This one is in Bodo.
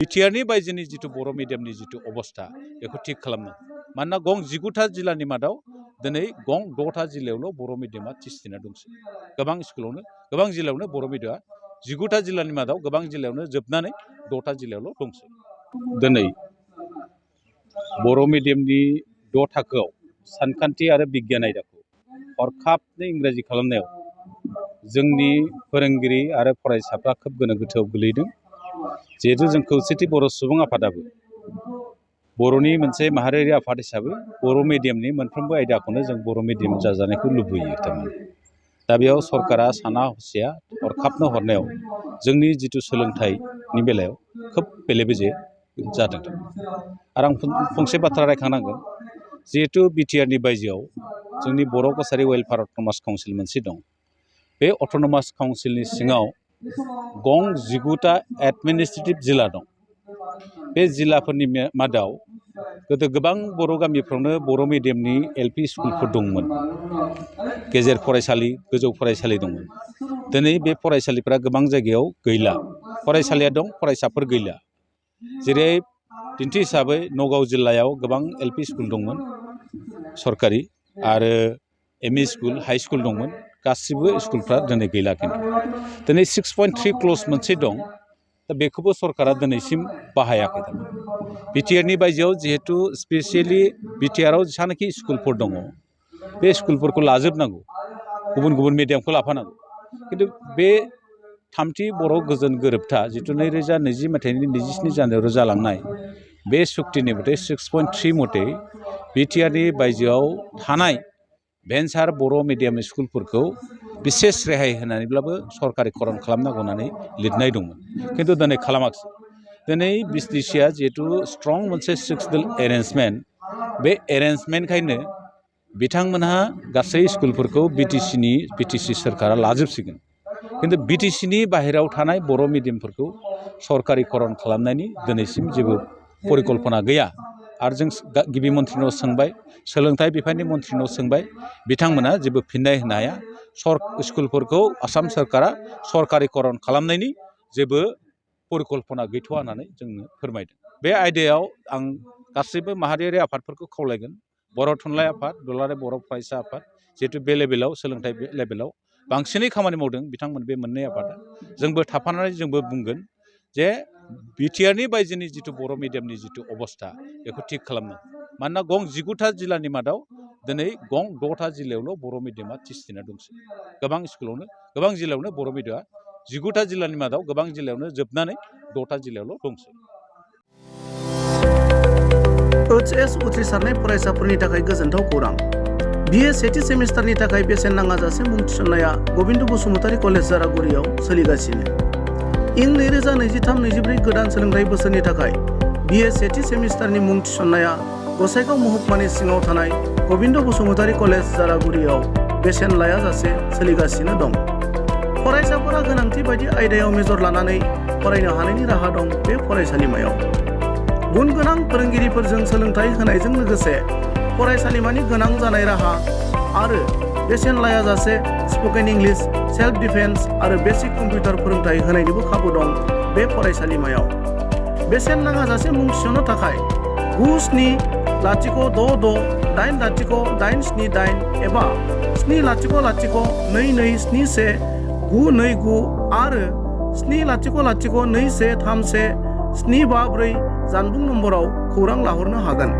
बिटिआरनि बायजोनि जिथु बर' मिडियामनि जिथु अबस्था बेखौ थिग खालामनांगौ। मानोना गं 19टा जिल्लानि मादाव दिनै गं 6टा जिल्लायावल' बर' मिडियामा थिसथिना दंसै। गोबां स्कुलावनो गोबां जिल्लायावनो बर' मिडियामा 19टा जिल्लानि मादाव गोबां जिल्लायावनो जोबनानै 6टा जिल्लायावल' दंसै। दिनै बर' मिडियामनि 6 थाखोआव सानखान्थि आरो बिगियान आयदाखौ हरखाबनो इंराजि खालामनायाव जोंनि फोरोंगिरि आरो फरायसाफ्रा खोब गोनो गोथोआव गोलैदों। जिहेतु जों खौसेथि बर' सुबुं आफादाबो बर'नि मोनसे माहारियारि आफाद हिसाबै बर' मिडियामनि मोनफ्रोमबो आयदाखौनो जों बर' मिडियाम जाजानायखौ लुबैयो थारमाने। दा बेयाव सरकारा साना हसिया हरखाबनो हरनायाव जोंनि जिथु सोलोंथाइनि बेलायाव खोब बेले बेजे जादों। आरो आं फंसे बाथ्रा रायखांनांगोन, जिहेतु बिटिआरनि बायजोआव जोंनि बर' कसारि वेलफेयार अट'नमास काउन्सिल मोनसे दं। बे अट'नमास काउन्सिलनि सिङाव गं 19टा एडमिनिस्ट्रेटिभ जिल्ला दं। बे जिल्लाफोरनि मादाव गोदो गोबां बर' गामिफ्रावनो बर' मिडियामनि एलपि स्कुलफोर दंमोन, गेजेर फरायसालि, गोजौ फरायसालि दंमोन। दिनै बे फरायसालिफ्रा गोबां जायगायाव गैला। फरायसालिया दं, फरायसाफोर गैला। जेरै दिन्थि हिसाबै नगाव जिल्लायाव गोबां एलपि स्कुल दंमोन सरकारि, आरो एमइ स्कुल, हाइ स्कुल दंमोन। गासिबो स्कुलफ्रा दिनै गैला। खिन्थु दिनै 6.3 क्ल'ज मोनसे दं, दा बेखौबो सरकारा दिनैसिम बाहायाखै। बिटिआरनि बायजोआव जिहेतु स्पेसियेलि बिटिआराव जेसांनाखि स्कुलफोर दङ बे स्कुलफोरखौ लाजोबनांगौ, गुबुन गुबुन मिडियामखौ लाफानांगौ। खिन्थु बे थामथि बर' गोजोन गोरोबथा जिथु 2020 मायथाइनि 27 जानुवारियाव जालांनाय बे सुक्तिनि मथे 6.3 मथे बिटिआरनि बायजोआव थानाय भेन्सार बर' मिडियाम स्कुलफोरखौ बिसेस रेहाय होनानैब्लाबो सरकारिकरन खालामनांगौ होननानै लिरनाय दंमोन। खिन्थु दिनै खालामाखिसै। दिनै बिटिसिआ जिहेतु स्ट्रं मोनसे सिक्सडल एरेन्जमेन्ट, बे एरेन्जमेन्टखायनो बिथांमोनहा गासै स्कुलफोरखौ बिटिसि सोरखारा लाजोबसिगोन। खिन्थु बिटिसिनि बाहेरायाव थानाय बर' मिडियामफोरखौ सरकारिकरन खालामनायनि दिनैसिम जेबो परिकल्पना गैया। आरो जों गिबि मन्थ्रिनाव सोंबाय, सोलोंथाइ बिफाननि मन्थ्रिनाव सोंबाय, बिथांमोना जेबो फिननाय होनो हाया। स्कुलफोरखौ आसाम सोरखारा सरकारिकरन खालामनायनि जेबो परिकल्पना गैथ'वा होननानै जोंनो फोरमायदों। बे आयदायाव आं गासैबो माहारियारि आफादफोरखौ खावलायगोन, बर' थुनलाइ आफाद, दुलाराय बर' फरायसा आफाद, जिहेतु बे लेभेलाव सोलोंथाइ लेभेलाव बांसिनै खामानि मावदों बिथांमोन बे मोननै आफादा। जोंबो थाफानानै जोंबो बुंगोन जे बिटिआरनि बायजोनि जिथु बर' मिडियामनि जिथु अबस्था बेखौ थिग खालामनांगौ। मानोना गं 19टा जिल्लानि मादाव दिनै गं 6टा जिल्लायावल' बर' मिडियामा थिसथिना दंसै। गोबां स्कुलावनो गोबां जिल्लायावनो बर' मिडियामा 19टा जिल्लानि मादाव गोबां जिल्लायावनो जोबनानै 6टा जिल्लायावल' दंसै। HS उथ्रिसारनाय फरायसाफोरनि थाखाय गोजोनथाव खौरां। BA सेथि सेमिस्टारनि थाखाय बेसेन नाङाजासे मुं थिसननाया गबिन्द बसुमतारी कलेज जारागुरियाव सोलिगासिनो। इं 2023-24 गोदान सोलोंथाइ बोसोरनि थाखाय BA सेथि सेमिस्टारनि मुं थिसननाया गसाइगाव महकुमानि सिङाव थानाय गबिन्द बसुमतारी कलेज जारागुरियाव बेसेन लायाजासे सोलिगासिनो दं। फरायसाफोरा गोनांथि बायदि आयदायाव मेजर लानानै फरायनो हानायनि राहा दं बे फरायसालिमायाव। गुन गोनां फोरोंगिरिफोरजों सोलोंथाइ होनायजों लोगोसे फरायसालिमानि गोनां जानाय राहा आरो बेसेन लायाजासे स्पकेन इंलिश, सेल्फ डिफेन्स आरो बेसिक कम्पिउटार फोरोंथाइ होनायनिबो खाबु दं बे फरायसालिमायाव। बेसेन नाङाजासे मुं थिसननो थाखाय 9706680878 एबा 700227199 आरो 700213174 जानबुं नम्बराव खौरां लाहरनो हागोन।